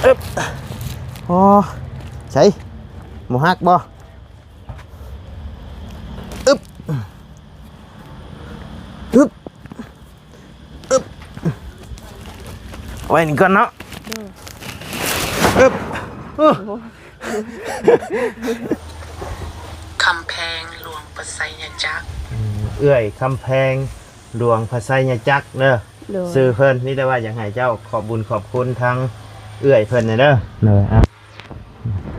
ອຶບ ໂອ້ ໃສ ບໍ່ຫັກບໍ່? ອຶບ ອຶບ ອຶບ ເອົາໄວ້ນີ້ກ່ອນເນາະ ອືມ ອຶບ ໂອ້ ຄຳແພງ ຫຼວງພະໄຊຍະຈັກ ອືມ ເອື້ອຍຄຳແພງ ຫຼວງພະໄຊຍະຈັກເດີ ໂດຍ ຊື່ເພິ່ນ ມີແຕ່ວ່າຢາກໃຫ້ເຈົ້າຂອບບຸນຂອບຄຸນທາງເອື້ອຍເພິ່ນແດ່ເດີ ໂດຍ ອ່ະ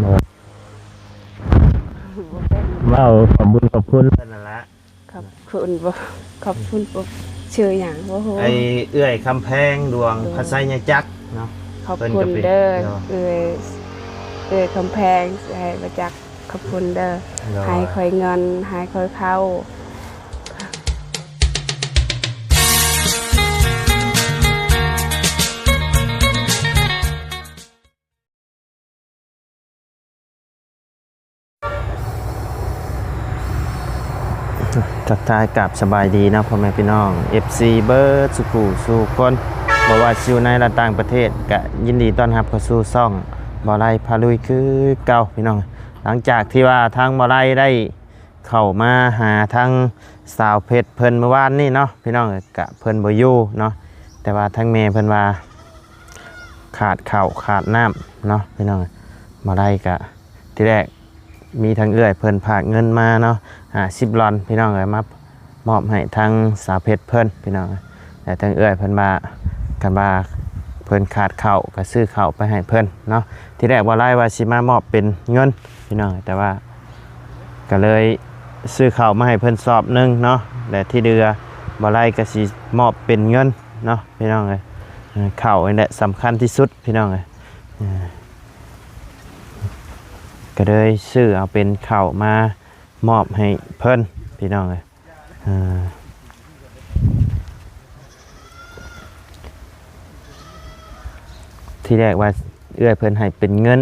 ໂດຍ ເວົ້າຂອບບຸນຂອບຄຸນເພິ່ນນັ້ນລະ ຂອບຄຸນບໍ່ ຂອບຄຸນບໍ່ ຊື່ຫຍັງບໍ່ຮູ້ ໄອ້ເອື້ອຍຄຳແພງ ຫຼວງ ໂດຍ ພະໄຊຍະຈັກເນາະ ຂອບຄຸນເດີ ເອື້ອຍ ເອື້ອຍຄຳແພງ ໄຊຍະຈັກ ຂອບຄຸນເດີ ໂດຍ ໃຫ້ຂ້ອຍເງິນ ໃຫ້ຂ້ອຍເຂົ້າ. ທັກທາຍກາບສະບາຍດີເນາະ ພໍ່ແມ່ພີ່ນ້ອງ ເອັຟຊີ ເບິດສູ່ຜູ້ສູ່ຄົນ ບໍ່ວ່າຊິຢູ່ໃນ ແລະ ຕ່າງປະເທດ ກະຍິນດີຕ້ອນຮັບເຂົ້າສູ່ຊ່ອງບໍ່ໄລພາລຸຍຄືເກົ່າ ພີ່ນ້ອງ. ຫຼັງຈາກທີ່ວ່າທາງບໍ່ໄລໄດ້ເຂົ້າມາຫາທາງສາວເພັດເພິ່ນມື້ວານນີ້ເນາະ ພີ່ນ້ອງເອີຍ ກະເພິ່ນບໍ່ຢູ່ເນາະ ແຕ່ວ່າທາງແມ່ເພິ່ນວ່າຂາດເຂົ້າຂາດນ້ຳເນາະ ພີ່ນ້ອງເອີຍ ບໍ່ໄລກະ ທີແລກມີທາງເອື້ອຍເພິ່ນຝາກເງິນມາເນາະ ຫ້າສິບລອນ ພີ່ນ້ອງເອີຍ ມາມອບໃຫ້ທາງສາວເພັດເພິ່ນ ພີ່ນ້ອງເອີຍ ແລະ ທາງເອື້ອຍເພິ່ນວ່າ ຄັນວ່າເພິ່ນຂາດເຂົ້າກໍຊື້ເຂົ້າໄປໃຫ້ເພິ່ນເນາະ ທີແລກບໍ່ໄລວ່າຊິມາມອບເປັນເງິນ ພີ່ນ້ອງ ແຕ່ວ່າກໍເລີຍຊື້ເຂົ້າມາໃຫ້ເພິ່ນສອບໜຶ່ງເນາະ ແລະ ທີ່ເຫຼືອບໍ່ໄລກໍຊິມອບເປັນເງິນເນາະ ພີ່ນ້ອງເອີຍ ເຂົ້ານີ້ແຫຼະສຳຄັນທີ່ສຸດ ພີ່ນ້ອງເອີຍ ກໍເລີຍຊື້ເອົາເປັນເຂົ້າມາມອບໃຫ້ເພິ່ນ ພີ່ນ້ອງເອີຍ ທີແລກວ່າເອື້ອຍເພິ່ນໃຫ້ເປັນເງິນ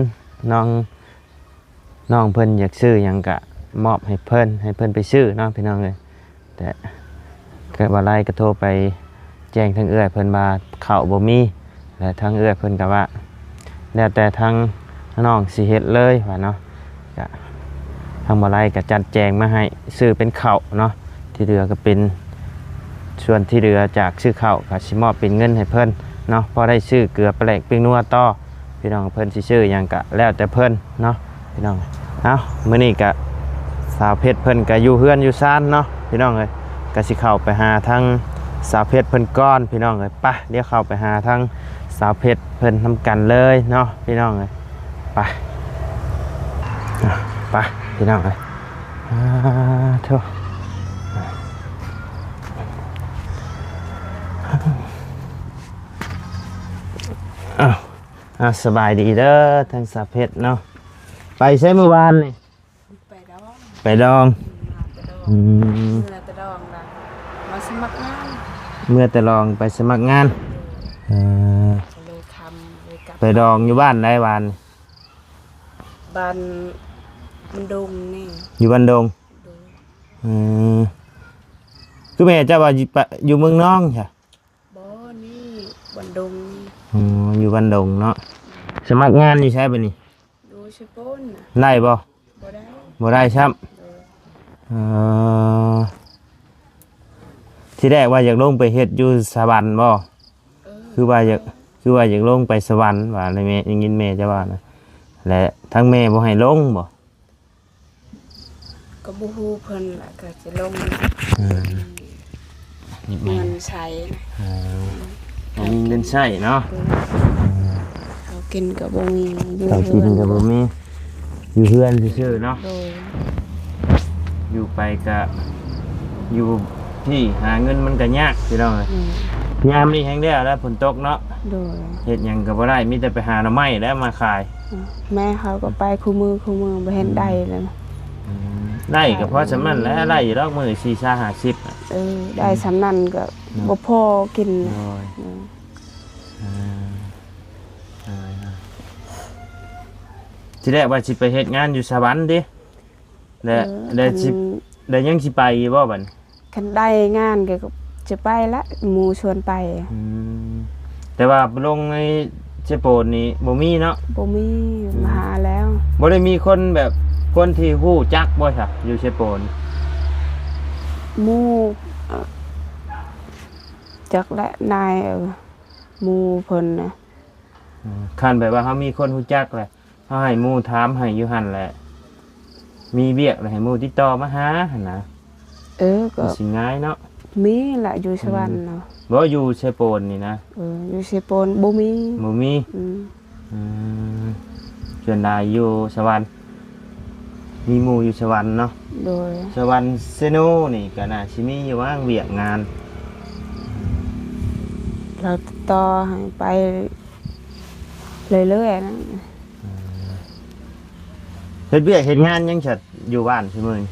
ນ້ອງ ນ້ອງເພິ່ນຢາກຊື້ຫຍັງກະມອບໃຫ້ເພິ່ນ ໃຫ້ເພິ່ນໄປຊື້ເນາະ ພີ່ນ້ອງເອີຍ ແຕ່ກໍບໍ່ໄລກໍໂທໄປແຈ້ງທາງເອື້ອຍເພິ່ນວ່າເຂົ້າບໍ່ມີ ແລະ ທາງເອື້ອຍເພິ່ນກໍວ່າ ແລ້ວແຕ່ທາງນ້ອງຊິເຮັດເລີຍວ່າເນາະ ກະທາງບໍ່ໄລກໍຈັດແຈງມາໃຫ້ຊື້ເປັນເຂົ້າເນາະ ທີ່ເຫຼືອກໍເປັນ ສ່ວນທີ່ເຫຼືອຈາກຊື້ເຂົ້າກໍຊິມອບເປັນເງິນໃຫ້ເພິ່ນເນາະ ພໍໄດ້ຊື້ເກືອປາແຫຼກແປ້ງນົວຕໍ່ ພີ່ນ້ອງ ເພິ່ນຊິຊື້ຫຍັງກະແລ້ວແຕ່ເພິ່ນເນາະ ພີ່ນ້ອງ. ເອົ້າ ມື້ນີ້ກະສາວເພັດເພິ່ນກະຢູ່ເຮືອນຢູ່ຊານເນາະ ພີ່ນ້ອງເອີຍ ກະຊິເຂົ້າໄປຫາທາງສາວເພັດເພິ່ນກ່ອນ ພີ່ນ້ອງເອີຍ ໄປ ດຽວເຂົ້າໄປຫາທາງສາວເພັດເພິ່ນນຳກັນເລີຍເນາະ ພີ່ນ້ອງເອີຍ ໄປ ອ່ະ ໄປ ພີ່ນ້ອງເອີຍ ສາທຸ ອ້າວ ອ່າ ສະບາຍດີເດີ ທາງສາວເພັດເນາະ ໄປໃສມື້ວານນີ້? ໄປດອງ ໄປດອງ ອືມ ເມືອແຕ່ດອງລະ ມາສະໝັກງານ ເມືອແຕ່ດອງໄປສະໝັກງານ ເອີ ເລີຍຄ່ຳເລີຍກັບ ໄປດອງຢູ່ບ້ານໃດວານ? ບ້ານ ບ້ານດົງນີ້ ຢູ່ບ້ານດົງ ໂດຍ ເອີ ຄືແມ່ເຈົ້າວ່າຢູ່ ປະ ຢູ່ເມືອງນອງຊະ? ບໍ່ ນີ້ບ້ານດົງນີ້ ອໍ ຢູ່ບ້ານດົງເນາະ ສະໝັກງານຢູ່ໃສບາດນີ້? ຢູ່ເຊໂປນນະ ໄດ້ບໍ່? ບໍ່ໄດ້ ບໍ່ໄດ້ຊ້ຳ ໂດຍ ເອີ ທີແລກວ່າຢາກລົງໄປເຮັດຢູ່ສະຫວັນບໍ່? ເອີ ຄືວ່າຢາກ ຄືວ່າຢາກລົງໄປສະຫວັນວ່າແລ້ວ ແມ່ໄດ້ຍິນແມ່ເຈົ້າວ່ານະ ແລະ ທາງແມ່ບໍ່ໃຫ້ລົງບໍ່? ກໍບໍ່ຮູ້ເພິ່ນລະ ກໍຈະລົງ ເອີ ເງິນໃຊ້ນະ ເອີ ບໍ່ມີເງິນໃຊ້ເນາະ ເອີ ເຂົ້າກິນກໍບໍ່ມີ ຢູ່ເຮືອນ ເຂົ້າກິນກໍບໍ່ມີ ຢູ່ເຮືອນຊື່ໆເນາະ ໂດຍ ຢູ່ໄປກະຢູ່ທີ່ຫາເງິນມັນກະຍາກ ພີ່ນ້ອງເອີຍ ອືມ ຍາມນີ້ແຮງແລ້ວແຫຼະ ຝົນຕົກເນາະ ໂດຍ ເຮັດຫຍັງກະບໍ່ໄດ້ ມີແຕ່ໄປຫາໜໍ່ໄມ້ແລ້ວມາຂາຍ ອືມ ແມ່ເຮົາກໍໄປຄູ່ມື້ຄູ່ມື້ ບໍ່ເຫັນໄດ້ເລີຍ ອືມ ໄດ້ກໍພໍສ່ຳນັ້ນແຫຼະ ໄດ້ຢູ່ດອກມື້ສີ່ສິບ ຫ້າສິບ ເອີ ໄດ້ສ່ຳນັ້ນກໍ ເນາະ ບໍ່ພໍກິນ ໂດຍ ອືມ ອ່າ ໂດຍ ອ່າ ທີແລກວ່າຊິໄປເຮັດງານຢູ່ສະຫວັນຕິ ແລະ ເອີ ແລະ ຄັນ ຊິ ແລະ ຍັງຊິໄປຢູ່ບໍ່ບັດນີ້? ຄັນໄດ້ງານກໍຈະໄປລະ ໝູ່ຊວນໄປ ອືມ ແຕ່ວ່າໄປລົງໃນ ເຊໂປນນີ້ບໍ່ມີເນາະ? ບໍ່ມີ ອືມ ມາຫາແລ້ວ. ບໍ່ໄດ້ມີຄົນແບບ ຄົນທີ່ຮູ້ຈັກບໍ່ຊະ ຢູ່ເຊໂປນ? ໝູ່ ເອີ່ ຈັກແຫຼະ ນາຍ ເອີ ໝູ່ເພິ່ນນະ. ອືມ ຄັນແບບວ່າເຮົາມີຄົນຮູ້ຈັກແຫຼະ ເຮົາໃຫ້ໝູ່ຖາມໃຫ້ຢູ່ຫັ້ນແຫຼະ ມີວຽກແລ້ວໃຫ້ໝູ່ຕິດຕໍ່ມາຫາຫັ້ນນະ. ເອີ ກໍ ມັນຊິງ່າຍເນາະ. ມີລະ ຢູ່ສະຫວັນ ອືມ ເນາະ. ບໍ່ ຢູ່ເຊໂປນນີ້ນະ. ເອີ ຢູ່ເຊໂປນບໍ່ມີ. ບໍ່ມີ. ອືມ ອືມ ສ່ວນຫຼາຍຢູ່ສະຫວັນ ມີໝູ່ຢູ່ສະຫວັນເນາະ. ໂດຍ ສະຫວັນເຊໂນນີ້ກໍໜ້າຊິມີຢູ່ຫວ່າງວຽກງານ ລາວຕິດຕໍ່ໃຫ້ໄປເລື້ອຍໆນະ. ເຮັດວຽກເຮັດງານຫຍັງຊະ ຢູ່ບ້ານຊຸມື້ນີ້?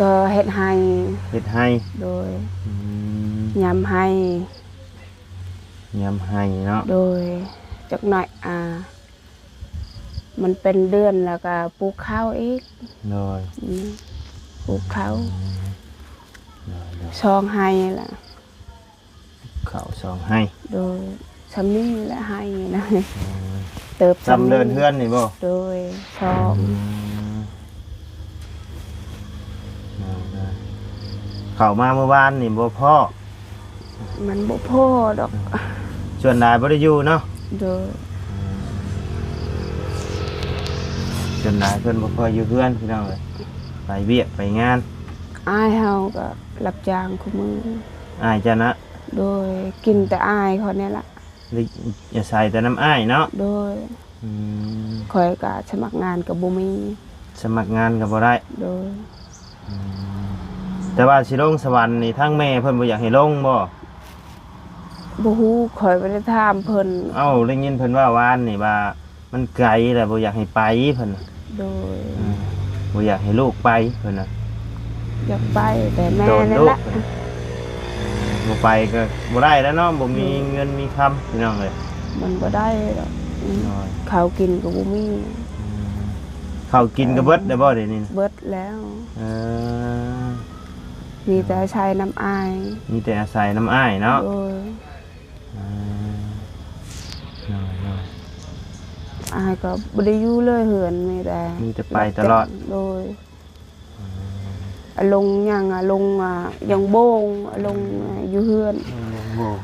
ກໍເຮັດໄຮ່. ເຮັດໄຮ່. ໂດຍ. ອືມ ຍາມໄຮ່. ຍາມໄຮ່ເນາະ. ໂດຍ. ຈັກໜ້ອຍ ອ່າ ມັນເປັນເດືອນແລ້ວກໍປູກເຂົ້າອີກ. ໂດຍ. ອືມ ປູກເຂົ້າ. ອືມ ໂດຍໆ ສອງໄຮ່ລະ. ເຂົ້າສອງໄຮ່. ໂດຍ. ຊ່ຳນີ້ແຫຼະໄຮ່ນະ. ອືມ ເຕີບຊ່ຳເດີ່ນເຮືອນນີ້ບໍ່? ໂດຍ ຊອກ. ອືມ ໂດຍໆ ເຂົ້າມາມື້ວານນີ້ບໍ່ພໍ້. ມັນບໍ່ພໍ້ດອກ. ອືມ ສ່ວນຫຼາຍບໍ່ໄດ້ຢູ່ເນາະ. ໂດຍ. ອືມ ສ່ວນຫຼາຍເພິ່ນບໍ່ຄ່ອຍຢູ່ເຮືອນ ພີ່ນ້ອງເອີຍ ໄປວຽກໄປງານ. ອ້າຍເຮົາກໍຮັບຈ້າງຄູ່ມື້. ອ້າຍເຈົ້ານະ? ໂດຍ. ກິນແຕ່ອ້າຍຂ້ອຍນີ້ລະ. ໄດ້ອາໄສແຕ່ນຳອ້າຍເນາະ. ໂດຍ. ອືມ ຂ້ອຍກະສະໝັກງານກະບໍ່ມີ ສະໝັກງານກະບໍ່ໄດ້. ໂດຍ. ອືມ ແຕ່ວ່າຊິລົງສະຫວັນນີ້ ທາງແມ່ເພິ່ນບໍ່ຢາກໃຫ້ລົງບໍ່? ບໍ່ຮູ້ ຂ້ອຍບໍ່ໄດ້ຖາມເພິ່ນ. ເອົ້າ ໄດ້ຍິນເພິ່ນເວົ້າວານນີ້ວ່າ ມັນໄກແລ້ວບໍ່ຢາກໃຫ້ໄປເພິ່ນ. ໂດຍ. ອືມ ບໍ່ຢາກໃຫ້ລູກໄປເພິ່ນນະ. ຢາກໄປແຕ່ແມ່ນີ້ແຫຼະ. ບໍ່ໄປກໍບໍ່ໄດ້ແລ້ວເນາະ ບໍ່ມີເງິນມີຄຳ ໂດຍ ພີ່ນ້ອງເອີຍ. ມັນບໍ່ໄດ້ດອກ. ອືມ ໂດຍ. ເຂົ້າກິນກໍບໍ່ມີ. ອືມ ເຂົ້າກິນກໍເບິດແລ້ວບໍ່ດຽວນີ້? ເບິດແລ້ວ. ເອີ ມີແຕ່ອາໄສນຳອ້າຍ. ມີແຕ່ອາໄສນຳອ້າຍເນາະ. ໂດຍ. ອືມ ໂດຍໆ ອ້າຍກໍບໍ່ໄດ້ຢູ່ເລີຍເຮືອນ ມີແຕ່ ມີແຕ່ໄປຕະຫຼອດ. ໂດຍ. ອືມ ອາລົງຫຍັງ ອາລົງ ອາ ຫຍັງໂບງ ອາລົງ ອາ ຢູ່ເຮືອນ ອືມ ໂບງ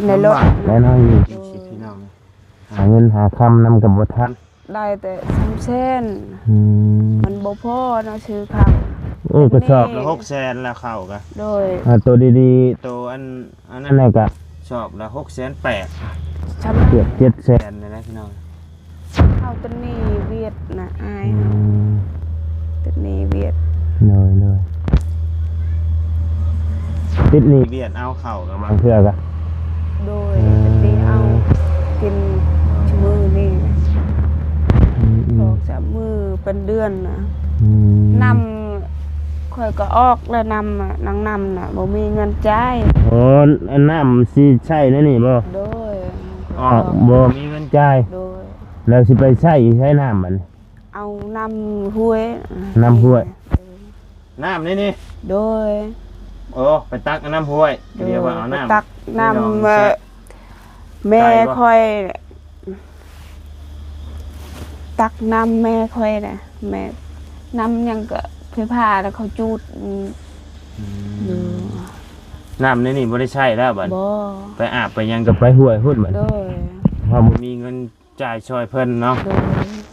ໃນລົດ ແນ່ນອນຢູ່. ໂດຍ. ພີ່ນ້ອງ ຫາເງິນຫາຄຳນຳກໍບໍ່ທັນ. ໄດ້ແຕ່ສາມແສນ. ອືມ ມັນບໍ່ພໍເນາະ ຊື້ເຂົ້າ. ໂອ້ ກະສອບລະຫົກແສນລະເຂົ້າກະ. ໂດຍ. ອາ ໂຕດີໆ ໂຕອັນ ອັນນັ້ນແຫຼະກະສອບລະຫົກແສນແປດ. ຊຳ ເກືອບເຈັດແສນແລ້ວນະ ພີ່ນ້ອງ. ເຮົາຕິດໜີ້ຫວຽດນະ ອ້າຍ. ອືມ ເຮົາຕິດໜີ້ຫວຽດ. ໂດຍໆ. ຕິດໜີ້ຫວຽດເອົາເຂົ້າກັບບາງເທື່ອກະ. ໂດຍ. ອືມ ຕິດໜີ້ເອົາກິນຊຸມື້ນີ້. ອືມໆ. ສອງສາມມື້ເປັນເດືອນນະ. ອືມ. ນ້ຳຂ້ອຍກໍອອກແລ້ວ ນ້ຳນາງນ້ຳນະ ບໍ່ມີເງິນຈ່າຍ. ໂອ້ ອັນນ້ຳຊິໃຊ້ແນວນີ້ບໍ່? ໂດຍ. ອອກ ບໍ່ມີເງິນຈ່າຍ. ໂດຍ. ແລ້ວຊິໄປໃຊ້ຢູ່ໃສນ້ຳບັດນີ້? ເອົານ້ຳຫ້ວຍ. ນ້ຳຫ້ວຍ. ເອີ ນ້ຳນີ້ນີ້? ໂດຍ. ໂອ້ ໄປຕັກນ້ຳຫ້ວຍ. ໂດຍ. ເອີ້ນວ່າເອົານ້ຳ ໄປຕັກນ້ຳ ແມ່ຂ້ອຍ ຕັກນ້ຳແມ່ຂ້ອຍນະ ແມ່ ນ້ຳຫຍັງກໍໄຟຟ້ານະ ເຂົາຈູດ. ອືມ ອືມ ໂດຍ. ນ້ຳໃນນີ້ບໍ່ໄດ້ໃຊ້ແລ້ວບັດ? ບໍ່. ໄປອາບໄປຫຍັງກໍໄປຫ້ວຍພຸ້ນບັດ? ໂດຍ. ເຮົາບໍ່ມີເງິນ ຈ່າຍຊ່ອຍເພິ່ນເນາະ. ໂດຍ.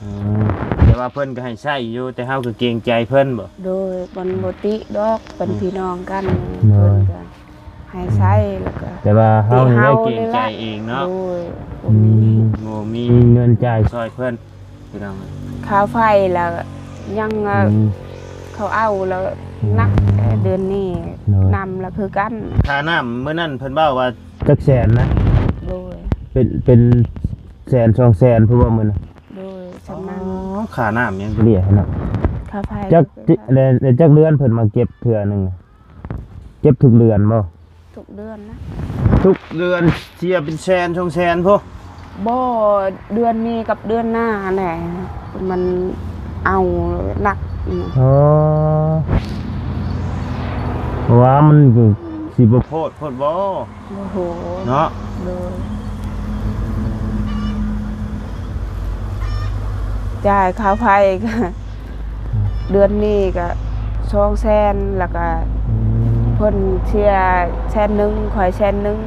ອືມ ແຕ່ວ່າເພິ່ນກໍໃຫ້ໃຊ້ຢູ່ ແຕ່ເຮົາກໍເກງໃຈເພິ່ນບໍ? ໂດຍ. ມັນບໍ່ຕິດອກ ເປັນ ອືມ ພີ່ນ້ອງກັນ. ໂດຍ. ເພິ່ນກໍໃຫ້ໃຊ້ ອືມ ແລ້ວກໍ ແຕ່ວ່າເຮົານີ້ໄດ້ເກງໃຈເອງເນາະ. ໂດຍ. ອືມ ບໍ່ມີ ບໍ່ມີເງິນຈ່າຍຊ່ອຍເພິ່ນ ພີ່ນ້ອງ. ຄ່າໄຟລະຍັງ ອືມ ເຂົາເອົາລະ ອືມ ໜັກ ເດືອນນີ້. ໂດຍ. ນ້ຳລະຄືກັນ. ຄ່ານ້ຳມື້ນັ້ນເພິ່ນເວົ້າວ່າຈັກແສນນະ? ໂດຍ. ເປັນ ເປັນ ແສນສອງແສນພຸ້ນບໍ່ມື້ນະ? ໂດຍ. ສ່ຳນັ້ນ. ອໍ ຄ່ານ້ຳຍັງເຫຼືອໃຫ້ເນາະ. ຄ່າໄຟ. ຈັກ ແລະ ແລະຈັກເດືອນເພິ່ນມາເກັບເທື່ອໜຶ່ງ? ເກັບທຸກເດືອນບໍ່? ທຸກເດືອນນະ. ທຸກເດືອນເສຍເປັນແສນສອງແສນພຸ້ນ? ບໍ່ ເດືອນນີ້ກັບເດືອນໜ້າຫັ້ນແຫຼະ ມັນເອົາໜັກ. ອໍ ເພາະວ່າມັນຊິບໍ່ໂພດໂພດບໍ່? ໂອ້ໂຫ ເນາະ. ໂດຍ. ຈ່າຍຄ່າໄຟກໍ ອືມ ເດືອນນີ້ກໍສອງແສນ ແລ້ວກໍ ອືມ ເພິ່ນເສຍແສນໜຶ່ງ ຂ້ອຍແສນໜຶ່ງ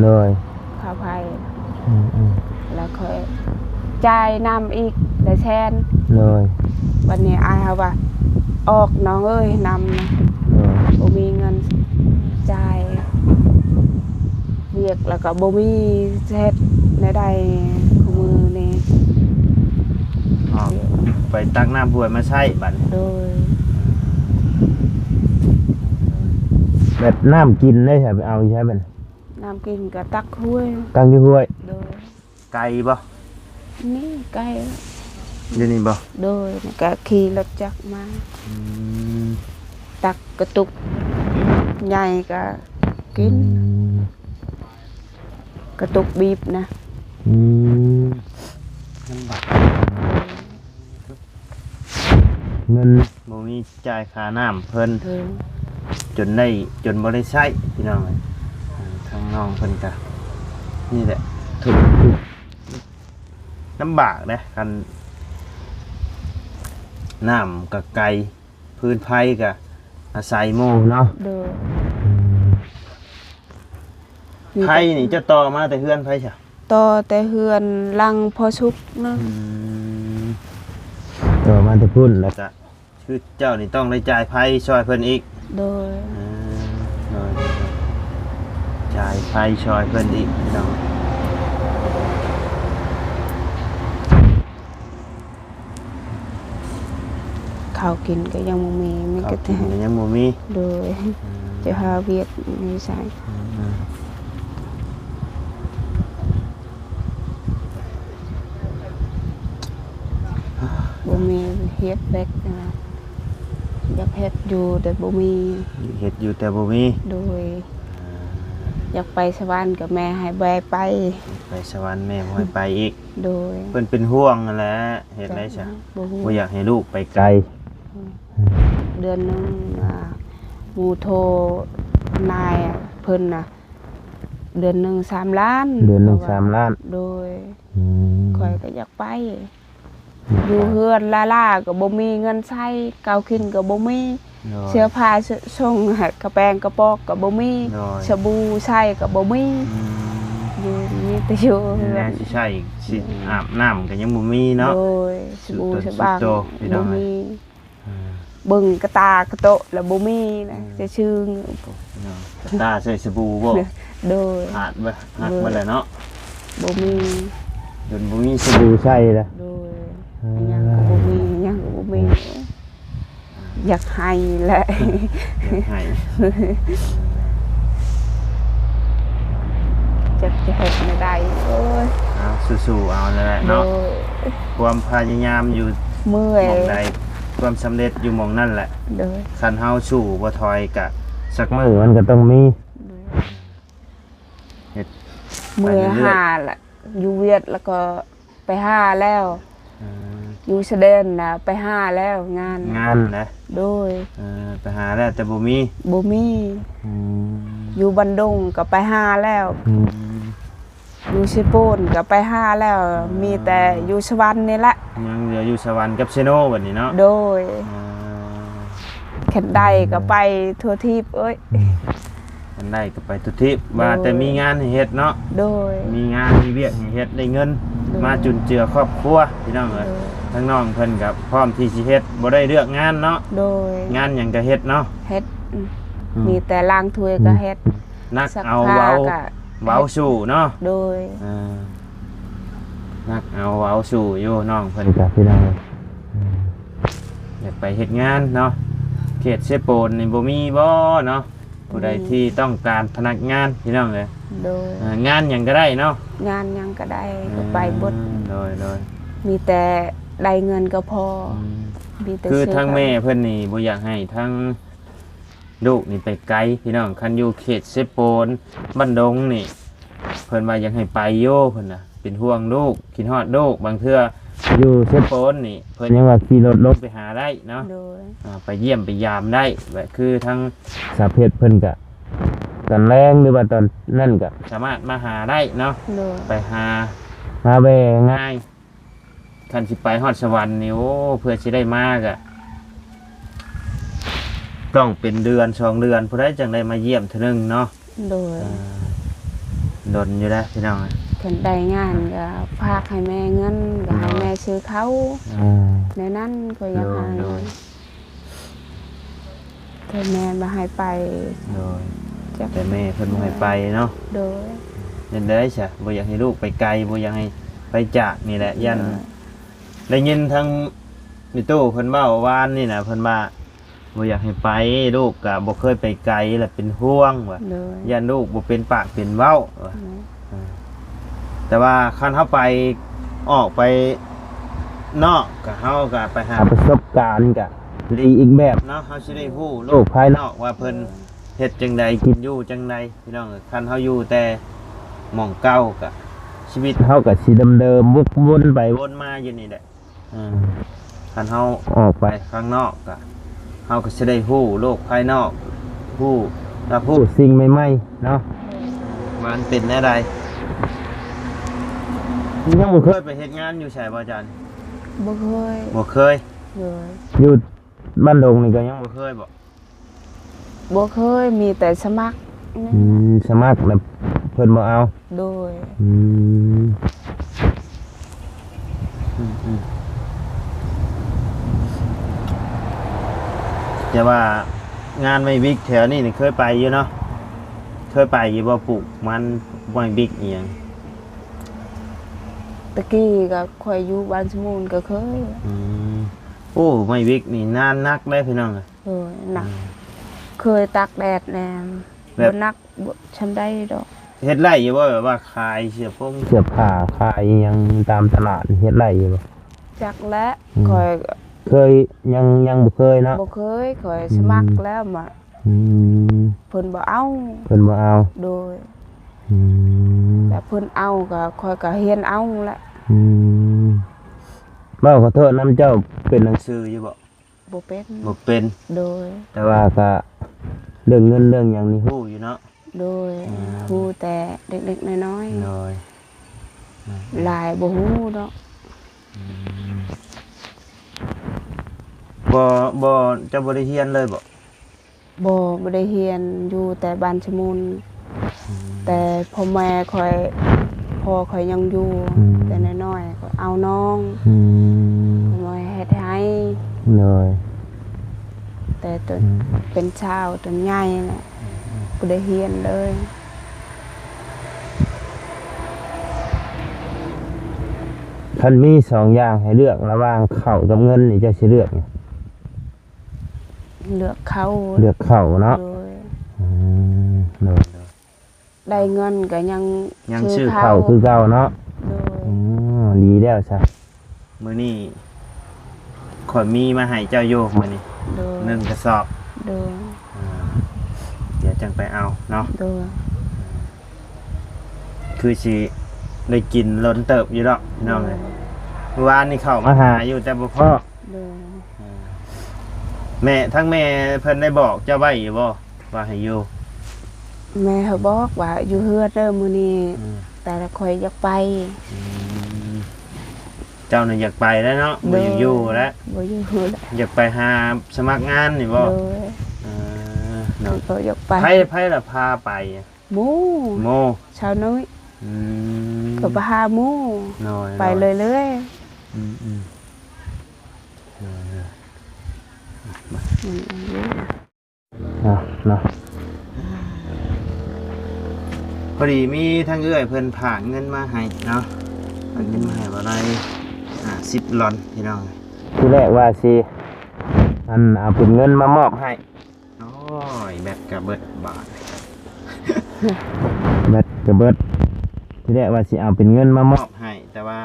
ໂດຍ ຄ່າໄຟ ອືມໆ ແລ້ວຂ້ອຍຈ່າຍນ້ຳອີກຫຼາຍແສນ ໂດຍ ບັດນີ້ອ້າຍເຮົາວ່າ ອອກນ້ອງເອີຍ ນ້ຳນະ ໂດຍ ບໍ່ມີເງິນຈ່າຍ ວຽກແລ້ວກໍບໍ່ມີ ຊິເຮັດແນວໃດຄູ່ມື້ນີ້ ອອກໄປຕັກນ້ຳຫ້ວຍມາໃຊ້ບັດນີ້ ໂດຍ ແບບນ້ຳກິນເດ້ ໄປເອົາຢູ່ໃສບັດນີ້? ນ້ຳກິນກໍຕັກຫ້ວຍ ຕັກຢູ່ຫ້ວຍ ໂດຍ ໄກບໍ່? ນີ້ໄກ ຢູ່ນີ້ບໍ່? ໂດຍ ແລ້ວກໍຂີ່ລົດຈັກມາ ອືມ ຕັກກະຕຸກໃຫຍ່ກໍກິນ ອືມ ກະຕຸກບີບນະ ອືມ ລຳບາກ ເງິນບໍ່ມີ ຈ່າຍຄ່ານ້ຳເພິ່ນ ໂດຍ ຈົນໄດ້ ຈົນບໍ່ໄດ້ໃຊ້ພີ່ນ້ອງເອີຍ ທາງນ້ອງເພິ່ນກະນີ້ແຫຼະ ທຸກ ທຸກ ລຳບາກເດ້ ຄັນນ້ຳກະໄກ ຟືນໄຟກະອາໄສໝູ່ເນາະ ໂດຍ ອືມ ໄຟນີ້ເຈົ້າຕໍ່ມາແຕ່ເຮືອນໃຜຊະ? ຕໍ່ແຕ່ເຮືອນຫຼັງພໍ່ສຸກນະ ອືມ ຕໍ່ມາແຕ່ພຸ້ນ ແລ້ວກະຄືເຈົ້ານີ້ຕ້ອງໄດ້ຈ່າຍໄຟຊ່ອຍເພິ່ນອີກ ໂດຍ ເອີ ໂດຍ ຈ່າຍໄຟຊ່ອຍເພິ່ນອີກພີ່ນ້ອງ. ເຂົ້າກິນກໍຍັງບໍ່ມີ ມີແຕ່ ເຂົ້າກິນກໍຍັງບໍ່ມີ ໂດຍ ອືມ ຈະຫາວຽກຢູ່ໃສ ອືມ ບໍ່ມີເຮັດແບກ ຢາກເຮັດຢູ່ແຕ່ບໍ່ມີ ເຮັດຢູ່ແຕ່ບໍ່ມີ ໂດຍ ຢາກໄປສະຫວັນກໍແມ່ໃຫ້ບໍ່ໃຫ້ໄປ ໄປສະຫວັນແມ່ບໍ່ໃຫ້ໄປອີກ ໂດຍ ເພິ່ນເປັນຫ່ວງຫັ້ນແຫຼະ ເຮັດໄດ້ຊະ ບໍ່ຮູ້ ບໍ່ຢາກໃຫ້ລູກໄປໄກ ອືມ ເດືອນໜຶ່ງ ອ່າ ໝູ່ໂທນາຍເພິ່ນນະ ເດືອນໜຶ່ງສາມລ້ານ ເດືອນໜຶ່ງສາມລ້ານ ໂດຍ ອືມ ຂ້ອຍກໍຢາກໄປ ຢູ່ເຮືອນລ້າໆ ກໍບໍ່ມີເງິນໃຊ້ ເຂົ້າກິນກໍບໍ່ມີ ໂດຍ ເສື້ອຜ້າ ສ- ສົ່ງໃຫ້ ກະແປງກະປອກກໍບໍ່ມີ ໂດຍ ສະບູໃຊ້ກໍບໍ່ມີ ອືມ ຢູ່ ມີແຕ່ຢູ່ເຮືອນ ແນວຊິໃຊ້ ຊິອາບນ້ຳກໍຍັງບໍ່ມີເນາະ ໂດຍ ສະບູສະບັງ ບໍ່ມີ ເບິ່ງກະຕ່າກະໂຕະລະບໍ່ມີນະ ຈະຊື່ ກະຕ່າໃສ່ສະບູບໍ່ ໂດຍ ຂາດເບິດ ຫັກເບິດແລ້ວເນາະ ບໍ່ມີ ຈົນບໍ່ມີສະບູໃຊ້ລະ ໂດຍ ຫຍັງກໍບໍ່ມີ ຫຍັງກໍບໍ່ມີ ຢາກໄຫ້ແຫຼະ ຢາກໄຫ້ ຈັກຈະເຮັດແນວໃດ ໂອ້ຍ ເອົາ ສູ້ໆ ເອົານັ້ນແຫຼະເນາະ ໂດຍ ຄວາມພະຍາຍາມຢູ່ ເມື່ອຍ ໝ່ອງໃດ ຄວາມສຳເລັດຢູ່ໝ່ອງນັ້ນແຫຼະ ໂດຍ ຄັນເຮົາສູ້ບໍ່ຖອຍກະ ສັກມື້ມັນກໍຕ້ອງມີ ໂດຍ ເຮັດ ເມື່ອຍຫາລະ ຢູ່ຫວຽດລະກໍໄປຫາແລ້ວ ອືມ ຢູ່ຊະແດນລະໄປຫາແລ້ວ ງານ ງານນະ ໂດຍ ເອີ ໄປຫາແລ້ວແຕ່ບໍ່ມີ ບໍ່ມີ ອືມ ຢູ່ບັນດົງກໍໄປຫາແລ້ວ ອືມ ຢູ່ເຊໂປນກໍໄປຫາແລ້ວ ອ່າ ມີແຕ່ຢູ່ສະຫວັນນີ້ແຫຼະ ຍັງເຫຼືອຢູ່ສະຫວັນກັບເຊໂນບັດນີ້ເນາະ ໂດຍ ອ່າ ຄັນໄດ້ກໍໄປທົ່ວທີບເອີຍ ອືມ ຄັນໄດ້ກໍໄປທົ່ວທີບ ໂດຍ ວ່າແຕ່ມີງານໃຫ້ເຮັດເນາະ ໂດຍ ມີງານມີວຽກໃຫ້ເຮັດ ໄດ້ເງິນ ໂດຍ ມາຈຸນເຈືອຄອບຄົວ ພີ່ນ້ອງເອີຍ ໂດຍ ທາງນ້ອງເພິ່ນກໍພ້ອມທີ່ຊິເຮັດ ບໍ່ໄດ້ເລືອກງານເນາະ ໂດຍ ງານຫຍັງກໍເຮັດເນາະ ເຮັດ ອືມ ອືມ ມີແຕ່ລ້າງຖ້ວຍກໍເຮັດ ອືມ ໜັກເອົາເບົາ ເບົາສູ້ເນາະ ໂດຍ ອ່າ ໜັກເອົາເບົາສູ້ຢູ່ ນ້ອງເພິ່ນກໍ ພີ່ນ້ອງ ອືມ ຢາກໄປເຮັດງານເນາະ ເຂດເຊໂປນນີ້ບໍ່ມີບໍ່ເນາະ ຜູ້ໃດທີ່ຕ້ອງການພະນັກງານ ພີ່ນ້ອງເອີຍ ໂດຍ ອ່າ ງານຫຍັງກໍໄດ້ເນາະ ງານຫຍັງກໍໄດ້ ອືມ ກໍໄປເບິດ ໂດຍໆ ມີແຕ່ໄດ້ເງິນກໍພໍ ອືມ ມີແຕ່ ຄືທາງແມ່ເພິ່ນນີ້ບໍ່ຢາກໃຫ້ທາງ ລູກນີ້ໄປໄກພີ່ນ້ອງ ຄັນຢູ່ເຂດເຊໂປນ ບ້ານດົງນີ້ ເພິ່ນວ່າຢາກໃຫ້ໄປຢູ່ ເພິ່ນນະ ເປັນຫ່ວງລູກ ຄິດຮອດລູກ ບາງເທື່ອຢູ່ເຊໂປນນີ້ ເພິ່ນຍັງວ່າຂີ່ລົດລົງໄປຫາໄດ້ເນາະ ໂດຍ ອ່າ ໄປຢ້ຽມໄປຢາມໄດ້ ແບບຄືທາງສາວເພັດເພິ່ນກະ ຕອນແລງ ຫຼືວ່າຕອນນັ້ນກະສາມາດມາຫາໄດ້ເນາະ ໂດຍ ໄປຫາ ມາແວ່ງ່າຍ. ຄັນຊິໄປຮອດສະຫວັນນີ້ ໂອ້ ເພື່ອຊິໄດ້ມາກະ ຕ້ອງເປັນເດືອນສອງເດືອນພຸ້ນໃດ ຈັ່ງໄດ້ມາຢ້ຽມເທື່ອໜຶ່ງເນາະ. ໂດຍ ອ່າ ດົນຢູ່ເດ້ພີ່ນ້ອງ. ຄັນໄດ້ງານກໍຝາກໃຫ້ແມ່ເງິນ ກໍໃຫ້ ໂດຍ ແມ່ຊື້ເຂົ້າ ອ່າ ແນວນັ້ນກໍຢາກ ໂດຍ ໃຫ້ ໂດຍ ແຕ່ແມ່ບໍ່ໃຫ້ໄປ. ໂດຍ ຈັກ ແຕ່ແມ່ເພິ່ນບໍ່ໃຫ້ໄປເນາະ. ໂດຍ ເປັນໄດ໋ຊະ ບໍ່ຢາກໃຫ້ລູກໄປໄກ ບໍ່ຢາກໃຫ້ໄປຈາກນີ້ແຫຼະ ຢ້ານ ໂດຍ ໄດ້ຍິນທາງແມ່ຕູ້ເພິ່ນເວົ້າວານນີ້ນະ ເພິ່ນວ່າບໍ່ຢາກໃຫ້ໄປ ລູກກະບໍ່ເຄີຍໄປໄກ ແລະເປັນຫ່ວງວ່າ ໂດຍ ຢ້ານລູກບໍ່ເປັນປາກເປັນເວົ້າວ່າ. ໂດຍ ເອີ ແຕ່ວ່າຄັນເຮົາໄປ ອອກໄປນອກ ກະເຮົາກະໄປຫາປະສົບການກະດີອີກແບບເນາະ ເຮົາຊິໄດ້ຮູ້ໂລກພາຍນອກວ່າເພິ່ນ ໂດຍ ເຮັດຈັ່ງໃດ ກິນຢູ່ຈັ່ງໃດ ພີ່ນ້ອງເອີຍ. ຄັນເຮົາຢູ່ແຕ່ໝ່ອງເກົ່າກະ ຊີວິດເຮົາກະຊິເດີມໆ ວົກວົນໄປວົນມາຢູ່ນີ້ແຫຼະ. ເອີ ຄັນເຮົາອອກໄປຂ້າງນອກກະ ເຮົາກໍຊິໄດ້ຮູ້ໂລກພາຍນອກ ຮູ້ ຮັບຮູ້ສິ່ງໃໝ່ໆເນາະ ວ່າມັນເປັນແນວໃດ. ຍັງບໍ່ເຄີຍໄປເຮັດງານຢູ່ໃສບໍ່ອາຈານ? ບໍ່ເຄີຍ ບໍ່ເຄີຍ. ໂດຍ ຢູ່ບ້ານດົງນີ້ກໍຍັງບໍ່ເຄີຍບໍ່? ບໍ່ເຄີຍ ມີແຕ່ສະໝັກ. ອືມ ສະໝັກແລ້ວເພິ່ນບໍ່ເອົາ. ໂດຍ ອືມ ອືມ ອືມ ແຕ່ວ່າງານໄມ້ວິກແຖວນີ້ນີ້ເຄີຍໄປຢູ່ເນາະ? ເຄີຍໄປຢູ່ບໍ່? ປູກມັນ ໄມ້ວິກອີ່ຫຍັງ ແຕ່ກີ້ກໍຂ້ອຍຢູ່ບ້ານສະໝູນກໍເຄີຍ. ອືມ ໂອ້ ໄມ້ວິກນີ້ງານໜັກເດ້ພີ່ນ້ອງ. ໂດຍ ໜັກ ອືມ ເຄີຍຕາກແດດແດ່ ແບບ ບໍ່ໜັກ ບໍ່ຊ່ຳໃດດອກ. ເຮັດໄດ້ຢູ່ບໍ່? ແບບວ່າຂາຍເສື້ອຜົງເສື້ອຜ້າ ຂາຍອີ່ຫຍັງຕາມຕະຫຼາດ ເຮັດໄດ້ຢູ່ບໍ່? ຈັກແຫຼະ ອືມ ຂ້ອຍ ເຄີຍ ຍັງ ຍັງບໍ່ເຄີຍເນາະ? ບໍ່ເຄີຍ ຂ້ອຍ ອືມ ສະໝັກແລ້ວມາ ອືມ ເພິ່ນບໍ່ເອົາ ເພິ່ນບໍ່ເອົາ. ໂດຍ ອືມ ແຕ່ເພິ່ນເອົາກໍ ຂ້ອຍກໍຮຽນເອົາແຫຼະ. ອືມ ເວົ້າຂໍໂທດນຳ ເຈົ້າເປັນໜັງສືຢູ່ບໍ່? ບໍ່ເປັນ ບໍ່ເປັນ. ໂດຍ ແຕ່ວ່າກະເລື່ອງເງິນເລື່ອງຫຍັງນີ້ຮູ້ຢູ່ເນາະ? ໂດຍ ອືມ ຮູ້ແຕ່ເລັກໆນ້ອຍໆ. ໂດຍ ອືມ ຫຼາຍບໍ່ຮູ້ດອກ. ອືມ ບໍ່ ບໍ່ ເຈົ້າບໍ່ໄດ້ຮຽນເລີຍບໍ່? ບໍ່ ບໍ່ໄດ້ຮຽນ ຢູ່ແຕ່ບ້ານສະໝູນ. ອືມ ແຕ່ພໍ່ແມ່ຂ້ອຍ ພໍ່ຂ້ອຍຍັງຢູ່ ອືມ ແຕ່ນ້ອຍໆ ຂ້ອຍເອົານ້ອງ ອືມ ນ້ອຍເຮັດໄຮ່. ໂດຍ ແຕ່ຕົນ ອືມ ເປັນຊາວ ຕົນໃຫຍ່ແລ້ວ ອືມ ບໍ່ໄດ້ຮຽນເລີຍ. ຄັນມີສອງຢ່າງໃຫ້ເລືອກລະຫວ່າງເຂົ້າກັບເງິນນີ້ ເຈົ້າຊິເລືອກຫຍັງ? ເລືອກເຂົ້າ ເລືອກເຂົ້າເນາະ. ໂດຍ ອືມ ໂດຍ ໂດຍ ໄດ້ເງິນກໍຍັງ ຍັງຊື້ເຂົ້າຄືເກົ່າເນາະ. ໂດຍ ອືມ ດີແລ້ວຊະ. ມື້ນີ້ຂ້ອຍມີມາໃຫ້ເຈົ້າຢູ່ມື້ນີ້ ໂດຍ ໜຶ່ງກະສອບ. ໂດຍ ອ່າ ດຽວຈັ່ງໄປເອົາເນາະ. ໂດຍ ຄືຊິໄດ້ກິນລົ້ນເຕີບຢູ່ດອກພີ່ນ້ອງເອີຍ. ໂດຍ ມື້ວານນີ້ເຂົ້າມາຫາຢູ່ແຕ່ບໍ່ພໍ້. ໂດຍ ອ່າ ແມ່ ທາງແມ່ເພິ່ນໄດ້ບອກເຈົ້າໄວ້ຢູ່ບໍ່ວ່າໃຫ້ຢູ່? ແມ່ເຂົາບອກວ່າຢູ່ເຮືອນເດີມື້ນີ້ ອືມ ແຕ່ຂ້ອຍຢາກໄປ. ອືມ ເຈົ້ານີ້ຢາກໄປແລ້ວເນາະ ບໍ່ຢາກຢູ່ແລ້ວ. ໂດຍ ບໍ່ຢູ່ແລ້ວ ຢາກໄປຫາສະໝັກງານນີ້ບໍ່? ໂດຍ ເອີ ເນາະ ເຂົາຢາກໄປ. ໃຜ ໃຜລະພາໄປ? ໝູ່ ໝູ່ ຊາວນ້ອຍ. ອືມ ກໍໄປຫາໝູ່. ໂດຍ ໄປເລື້ອຍໆ. ອືມ ອືມ ໂດຍ ໂດຍ ອືມ ເນາະ ເນາະ ພໍດີມີທາງເອື້ອຍເພິ່ນຝາກເງິນມາໃຫ້ເນາະ ຝາກເງິນມາໃຫ້ບໍ່ໄດ້ຫ້າສິບລອນ ພີ່ນ້ອງ. ທີແລກວ່າຊິ ອັນ ເອົາເປັນເງິນມາມອບໃຫ້. ໂອ້ຍ ແບັດກະເບິດບາດ ແບັດກະເບິດ. ທີແລກວ່າຊິເອົາເປັນເງິນມາມອບໃຫ້ ແຕ່ວ່າ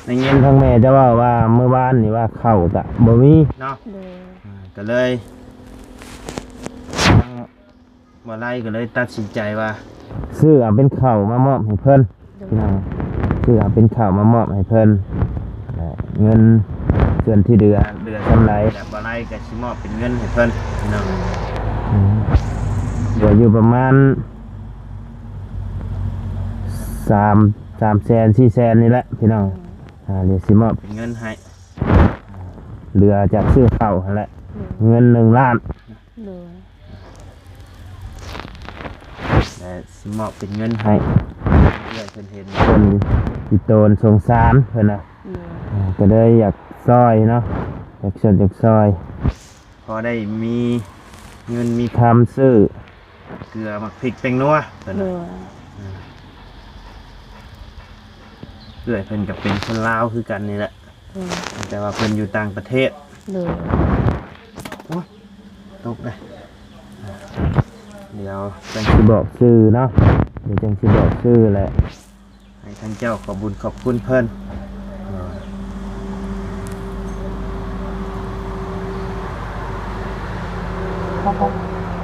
ໄດ້ຍິນທາງແມ່ເຈົ້າເວົ້າວ່າ ມື້ວານນີ້ວ່າເຂົ້າກະບໍ່ມີເນາະ. ໂດຍ ອ່າ ກະເລີຍ ທາງບໍ່ໄລກະເລີຍຕັດສິນໃຈວ່າ ຊື້ເອົາເປັນເຂົ້າມາມອບໃຫ້ເພິ່ນ. ໂດຍ ພີ່ນ້ອງ ຊື້ເອົາເປັນເຂົ້າມາມອບໃຫ້ເພິ່ນ ແລະ ເງິນສ່ວນທີ່ເຫຼືອ ເຫຼືອສ່ຳໃດ ແລະ ບໍ່ໄລກໍຊິມອບເປັນເງິນໃຫ້ເພິ່ນ ພີ່ນ້ອງ. ອືມ ເຫຼືອຢູ່ປະມານສາມ ສາມແສນ ສີ່ແສນນີ້ແຫຼະ ພີ່ນ້ອງ. ອ່າ ດຽວຊິມອບເປັນເງິນໃຫ້ ເຫຼືອຈາກຊື້ເຂົ້າຫັ້ນແຫຼະ ໂດຍ ເງິນໜຶ່ງລ້ານ ໂດຍ ແລະ ຊິມອບເປັນເງິນໃຫ້ ເພື່ອເພິ່ນເຫັນ ເພິ່ນອີ່ຕົນສົງສານເພິ່ນນະ ໂດຍ ອ່າ ກໍເລີຍຢາກຊ່ອຍເນາະ ຢາກຊ່ວຍ ຢາກຊ່ອຍ ພໍໄດ້ມີເງິນມີຄຳຊື້ເກືອ ໝາກພິກ ແປ້ງນົວເພິ່ນ ໂດຍ ເອື້ອຍເພິ່ນກໍເປັນຄົນລາວຄືກັນນີ້ແຫຼະ ໂດຍ ແຕ່ວ່າເພິ່ນຢູ່ຕ່າງປະເທດ ໂດຍ ໂອ້ຍ ຕົກເດ້ ດຽວຈັ່ງຊິບອກຊື່ເນາະ ດຽວຈັ່ງຊິບອກຊື່ແຫຼະ ໃຫ້ທ່ານເຈົ້າຂອບບຸນຂອບຄຸນເພິ່ນ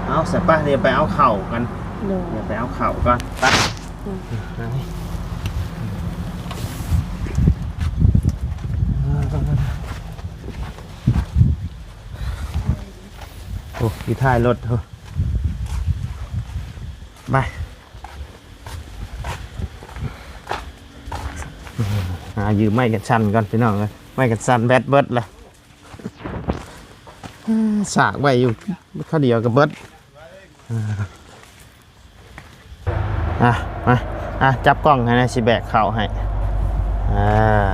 ເອົາ ສະປະ ດຽວໄປເອົາເຂົ້າກັນ ໂດຍ ດຽວໄປເອົາເຂົ້າກ່ອນ ໄປ ອືມ ໂອ້ ຢູ່ທ້າຍລົດ ໂອ້ ໄປ ຫາຢືມໄມ້ກັນສັ່ນກ່ອນພີ່ນ້ອງເອີຍ ໄມ້ກັນສັ່ນແບັດເບິດລະ ສາກໄວ້ຢູ່ຄາວດຽວກໍເບິດ ອ່າ ມາ ອ່າ ຈັບກ້ອງໃຫ້ແດ່ ຊິແບກເຂົ້າໃຫ້ ອ່າ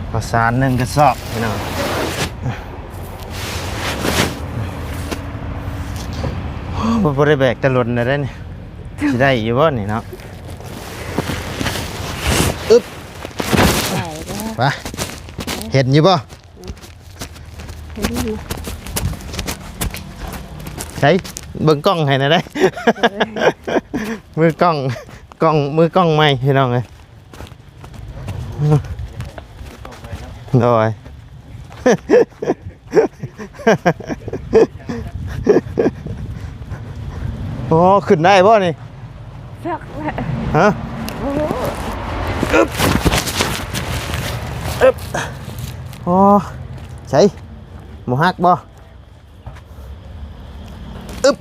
ເຂົ້າສານໜຶ່ງກະສອບພີ່ນ້ອງ ໂອ້ ບໍ່ໄດ້ແບກແຕ່ລົນແລ້ວເດ້ນີ້ ຊິໄດ້ຢູ່ບໍ່ນີ້ເນາະ ອຶບ ໄປແລ້ວ ໄປ ເຫັນຢູ່ບໍ່? ເຫັນຢູ່ ໃສ ເບິ່ງກ້ອງໃຫ້ແດ່ເດີ້ ເອີ ມືກ້ອງ ກ້ອງ ມືກ້ອງໃໝ່ພີ່ນ້ອງເອີຍ ໂດຍ ໂອ້ ຂຶ້ນໄດ້ບໍ່ນີ້? ຈັກແຫຼະ ຮະ? ໂອ້ໂຫ ອຶບ ອຶບ ໂອ້ ໃສ ບໍ່ຫັກບໍ່? ອຶບ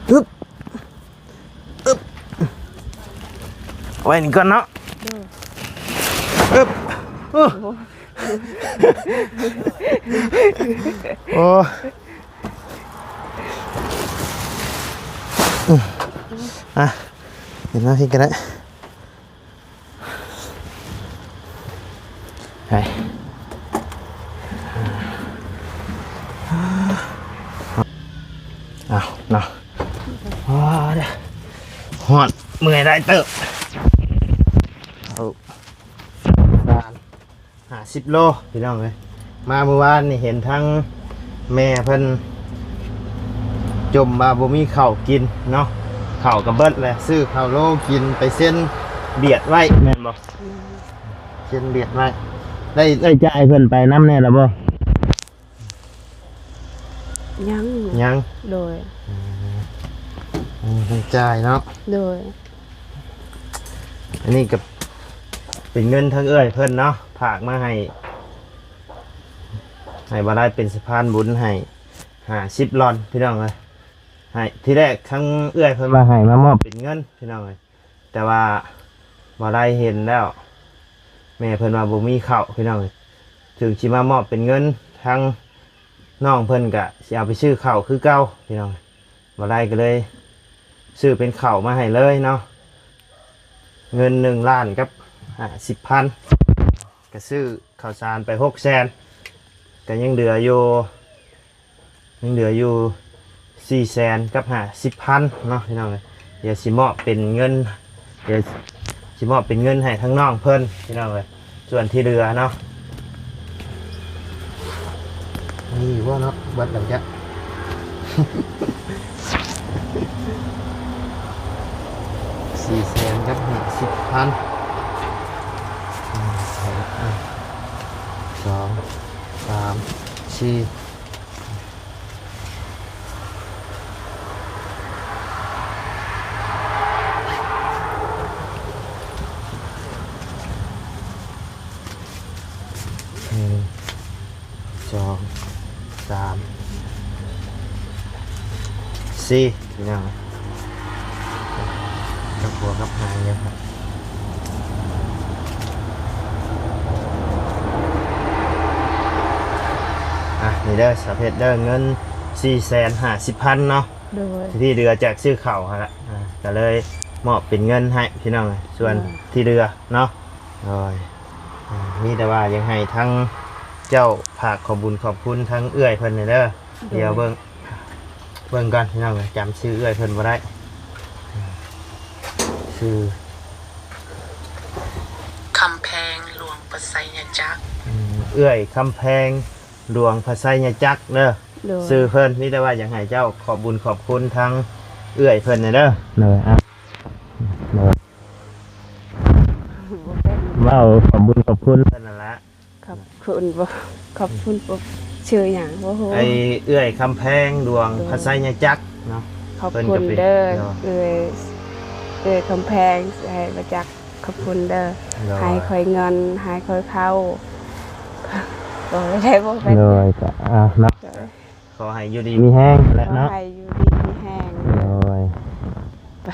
ອຶບ ອຶບ ເອົາໄວ້ນີ້ກ່ອນເນາະ ໂດຍ ອຶບ ໂອ້ ໂອ້ ໂອ້ ອືມ ອ່ະ ເຫັນມາພີ້ກໍໄດ້ ໄປ ເອົາເນາະ ໂອ້ ຮ້ອນ ເມື່ອຍຫຼາຍເຕີບ ເອົາ ສາມ ຫ້າສິບໂລພີ່ນ້ອງເອີຍ ມາມື້ວານນີ້ເຫັນທັງແມ່ເພິ່ນຈົ່ມວ່າບໍ່ມີເຂົ້າກິນເນາະ ເຂົ້າກໍເບິດແຫຼະ ຊື້ເຂົ້າໂລກິນ ໄປເຊັນບຽດໄວ້ແມ່ນບໍ່? ອືມ ເຊັນບຽດໄວ້ ໄດ້ ໄດ້ຈ່າຍເພິ່ນໄປນຳແດ່ລະບໍ່? ຍັງ ຍັງ ໂດຍ ອືມ ຍັງບໍ່ໄດ້ຈ່າຍເນາະ ໂດຍ ອັນນີ້ກໍເປັນເງິນທາງເອື້ອຍເພິ່ນເນາະ ຝາກມາໃຫ້ ໃຫ້ບ່າວໄລເປັນສະພານບຸນໃຫ້ຫ້າສິບລອນພີ່ນ້ອງເອີຍ ໃຫ້ ທີແລກທາງເອື້ອຍເພິ່ນວ່າໃຫ້ມາມອບເປັນເງິນພີ່ນ້ອງເອີຍ ແຕ່ວ່າບ່າວໄລເຫັນແລ້ວ ແມ່ເພິ່ນວ່າບໍ່ມີເຂົ້າພີ່ນ້ອງເອີຍ ເຖິງຊິມາມອບເປັນເງິນ ທາງນ້ອງເພິ່ນກະຊິເອົາໄປຊື້ເຂົ້າຄືເກົ່າພີ່ນ້ອງ ບ່າວໄລກໍເລີຍຊື້ເປັນເຂົ້າມາໃຫ້ເລີຍເນາະ ເງິນໜຶ່ງລ້ານກັບຫ້າສິບພັນ ກະຊື້ເຂົ້າສານໄປຫົກແສນ ກະຍັງເຫຼືອຢູ່ ຍັງເຫຼືອຢູ່ສີ່ແສນກັບຫ້າສິບພັນເນາະພີ່ນ້ອງເອີຍ ດຽວຊິມອບເປັນເງິນ ດຽວຊິມອບເປັນເງິນໃຫ້ທາງນ້ອງເພິ່ນພີ່ນ້ອງເອີຍ ສ່ວນທີ່ເຫຼືອເນາະ ມີຢູ່ບໍ່ເນາະ ເບິດແລ້ວຈ້ະ ສີ່ແສນກັບຫ້າສິບພັນ ສອງ ສາມ ສີ່ ໜຶ່ງ ສອງ ສາມ ສີ່ພີ່ນ້ອງ ກັບຫົວກັບຫາງຢູ່ ອ່ະ ນີ້ເດີສາວເພັດເດີ ເງິນສີ່ແສນຫ້າສິບພັນເນາະ ໂດຍ ທີ່ເຫຼືອຈາກຊື້ເຂົ້າຫັ້ນລະ ອ່າ ກໍເລີຍມອບເປັນເງິນໃຫ້ພີ່ນ້ອງ ສ່ວນ ໂດຍ ທີ່ເຫຼືອເນາະ ໂດຍ ອ່າ ມີແຕ່ວ່າຢາກໃຫ້ທາງເຈົ້າຝາກຂອບບຸນຂອບຄຸນທາງເອື້ອຍເພິ່ນແດ່ເດີ ໂດຍ ດຽວເບິ່ງ ເບິ່ງກ່ອນພີ່ນ້ອງ ຈຳຊື່ເອື້ອຍເພິ່ນບໍ່ໄດ້ ຊື່ ຄຳແພງ ຫຼວງພະໄຊຍະຈັກ ອືມ ເອື້ອຍຄຳແພງ ຫຼວງພະໄຊຍະຈັກເດີ ໂດຍ ຊື່ເພິ່ນ ມີແຕ່ວ່າຢາກໃຫ້ເຈົ້າຂອບບຸນຂອບຄຸນທາງເອື້ອຍເພິ່ນແດ່ເດີ ໂດຍ ອ່ະ ໂດຍ ບໍ່ເປັນ ເວົ້າຂອບບຸນຂອບຄຸນເພິ່ນນັ້ນລະ ຂອບຄຸນບໍ່ ຂອບຄຸນບໍ່ ຊື່ຫຍັງບໍ່ຮູ້ ໄອ້ເອື້ອຍຄຳແພງ ຫຼວງ ໂດຍ ພະໄຊຍະຈັກເນາະ ຂອບຄຸນເດີ ເອື້ອຍ ເອື້ອຍຄຳແພງ ໃຫ້ມາຈັກ ຂອບຄຸນເດີ ໂດຍ ໃຫ້ຂ້ອຍເງິນ ໃຫ້ຂ້ອຍເຂົ້າ ບໍ່ໄດ້ບໍ່ເປັນ ໂດຍ ກໍ ອ່າ ເນາະ ໂດຍ ຂໍໃຫ້ຢູ່ດີມີແຮງແຫຼະເນາະ ຂໍໃຫ້ຢູ່ດີມີແຮງ ໂດຍ ໄປ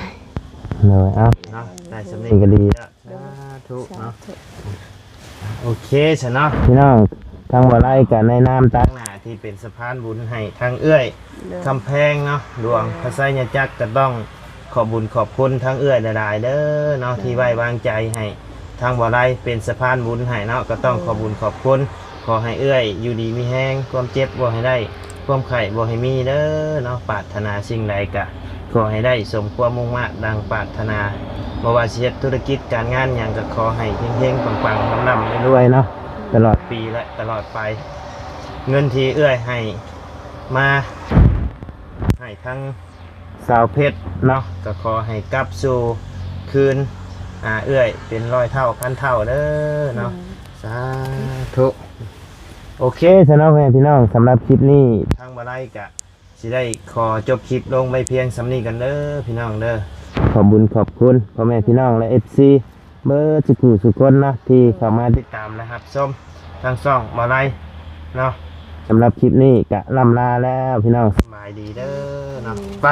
ໂດຍ ເອົາເນາະ ໄດ້ສ່ຳນີ້ກໍດີແລ້ວ ສາທຸເນາະ ໂອເຄຊະເນາະ ພີ່ນ້ອງ ທາງບໍ່ໄລກໍໃນນາມຕາງໜ້າທີ່ເປັນສະພານບຸນໃຫ້ທາງເອື້ອຍ ໂດຍ ຄຳແພງເນາະ ຫຼວງ ໂດຍ ພະໄຊຍະຈັກ ກໍຕ້ອງຂອບບຸນຂອບຄຸນທາງເອື້ອຍຫຼາຍໆເດີເນາະ ໂດຍ ທີ່ໄວ້ວາງໃຈໃຫ້ທາງບໍ່ໄລເປັນສະພານບຸນໃຫ້ເນາະ ກໍຕ້ອງ ໂດຍ ຂອບບຸນຂອບຄຸນ ຂໍໃຫ້ເອື້ອຍຢູ່ດີມີແຮງ ຄວາມເຈັບບໍ່ໃຫ້ໄດ້ ຄວາມໄຂ້ບໍ່ໃຫ້ມີເດີເນາະ ປາດຖະໜາສິ່ງໃດກະຂໍໃຫ້ໄດ້ສົມຄວາມມຸ່ງມາດດັ່ງປາດຖະໜາ ບໍ່ວ່າຊິເຮັດທຸລະກິດການງານຫຍັງກະຂໍໃຫ້ເຮັງໆປັງໆ ລ່ຳໆລວຍໆເນາະ ຕະຫຼອດປີ ແລະ ຕະຫຼອດໄປ ເງິນທີ່ເອື້ອຍໃຫ້ມາ ໃຫ້ທັງ ສາວເພັດເນາະ ກໍຂໍໃຫ້ກັບສູ່ຄືນ ອ່າ ເອື້ອຍເປັນຮ້ອຍເທົ່າພັນເທົ່າເດີເນາະ ໂດຍ ສາທຸ ໂອເຄຊະເນາະ ພໍ່ແມ່ພີ່ນ້ອງ ສຳລັບຄລິບນີ້ ທາງບໍ່ໄລກະຊິໄດ້ຂໍຈົບຄລິບລົງໄວ້ພຽງສ່ຳນີ້ກັນເດີພີ່ນ້ອງເດີ ຂອບບຸນຂອບຄຸນພໍ່ແມ່ພີ່ນ້ອງ ແລະ ເອັຟຊີ ເບິດສຸຜູ້ສຸຄົນເນາະ ທີ່ເຂົ້າມາຕິດຕາມ ແລະ ຮັບຊົມທາງຊ່ອງບໍ່ໄລເນາະ ສຳລັບຄລິບນີ້ກະລ່ຳລາແລ້ວພີ່ນ້ອງ ສະບາຍດີເດີເນາະ ໄປ